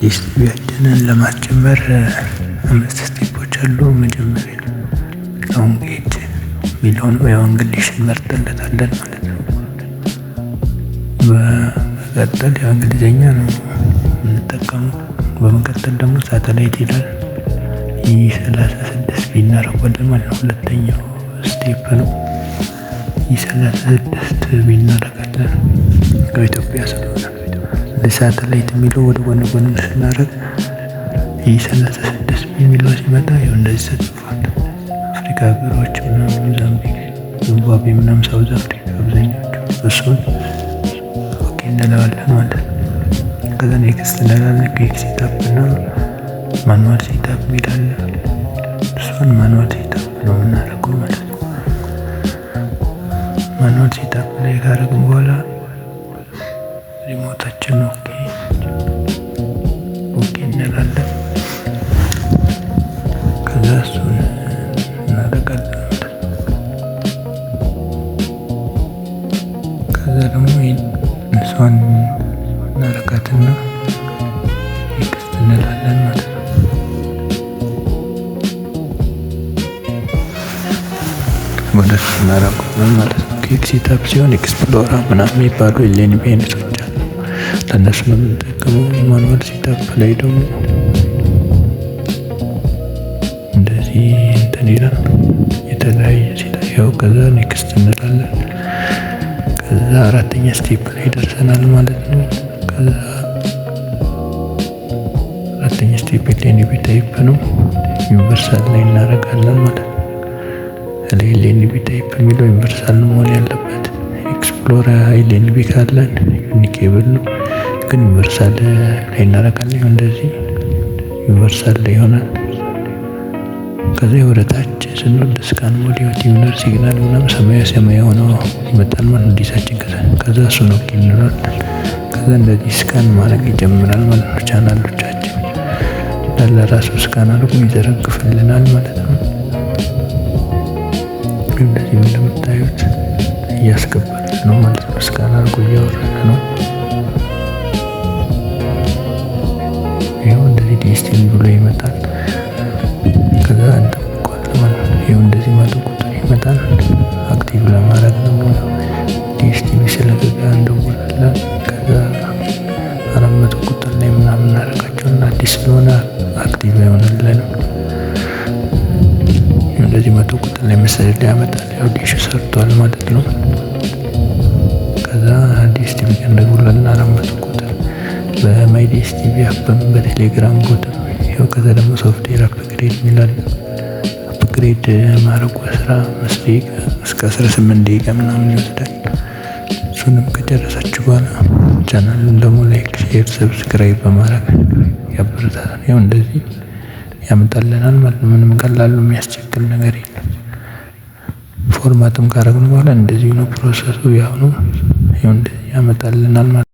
ዲኤስቲቪያችንን ለማስጀመር አምስት step ኦች አሉ። መጀመሪያ language የሚለውን ያው English እንመርጥለታለን ማለት ነው። በመቀጠል ያው እንግሊዝኛ ነው የምንጠቀመው። በመቀጠል ደግሞ ሳተላይት ይላል። E 36 B እናደርገዋለን ማለት ነው። ሁለተኛው step ነው። E 36 B እናደርጋለን ከኢትዮጵያ ስለሆነ ሳተላይት የሚለው ወደ ጎን ጎን ስናደርግ E 36 B የሚለው ሲመጣ ይኸው እንደዚህ ተጽፏል። አፍሪካ ሀገሮች ምናምን ሞዛምቢክ፣ ዚምባብዌ ምናምን፣ South Africa አብዛኛዎቹ እሱን okay እንለዋለን ማለት ነው። ከዛ next እንላለን። Quick setup እና manual setup ይላል። እሷን manual setup ነው የምናደርገው ማለት ነው። Manual setup ላይ ካደረግን በኋላ remote ኣችን okay እንላለን። ከዛ እሱን እናደርጋለን ማለት ነው። ከዛ ደግሞ እሷን እናረጋትና next እንላለን ማለት ነው። ወደ እሱ እናደርገዋለን ማለት ነው። Quick setup ሲሆን Explora ምናምን የሚባሉ LNB አይነቶች አሉ። ለእነሱ ነው የምንጠቀመው። Manual setup ላይ ደግሞ እንደዚህ እንትን ይላል የተለያየ setup ያው ከዛ next እንላለን። ከዛ አራተኛ step ላይ ደርሰናል ማለት ነው። ከዛ አራተኛ step LNB type ነው። Universal ላይ እናደርጋለን ማለት ነው። LNB type የሚለው universal ነው መሆን ያለበት። Explora LNB ካለን Unicable ነው፣ ግን universal ላይ እናደርጋለን። እንደዚህ universal ላይ ይሆናል። ከዚያ ወደ ታች ስንወርድ scan mode tuner signal ምናምን ሰማያዊ ሰማያዊ ሆኖ ይመጣል ማለት ነው። ዲሳችን ከዛ እሱን okay እንለዋለን። ከዛ እንደዚህ scan ማድረግ ይጀምራል ማለት ነው። ቻናሎቻችን እንዳለ ራሱ scan አድርጎ ይዘረግፍልናል ማለት ነው። እንደዚህ እንደምታዩት እያስገባልን ነው ማለት ነው። Scan አድርጎ እያወረደ ነው። ይኸው እንደዚህ ዲኤስቲቪ ብሎ ይመጣል። ከዛ እንጠብቀዋለን ማለት ነው። ይኸው እንደዚህ 100 ቁጥር ይመጣል። Active ለማድረግ ደግሞ ዲኤስቲቪ ስለዘጋ እንደውላለን። ከዛ 400 ቁጥር ላይ ምናምን እናደርጋቸውና አዲስ ስለሆነ active አይሆንልንም። እንደዚህ 100 ቁጥር ላይ መሰለኝ ያመጣል። ያው ዲሽ ሰርቷል ማለት ነው። ከዛ ዲኤስቲቪ ጋር እንደውላለን 400 ቁጥር በ My DStv app ም በቴሌግራም bot ም ይኸው። ከዛ ደግሞ software upgrade የሚላል upgrade ማድረጉ 15 ደቂቃ እስከ 18 ደቂቃ ምናምን ይወስዳል። እሱንም ከጨረሳችሁ በኋላ ቻናሉን ደግሞ like፣ share፣ subscribe በማድረግ ያበረታታል። ያው እንደዚህ ያመጣልናል ማለት ነው። ምንም ቀላሉ የሚያስቸግር ነገር የለም። Format ም ካደረግን በኋላ እንደዚሁ ነው process ኡ ያው ነው። ያው እንደዚህ ያመጣልናል ማለት ነው።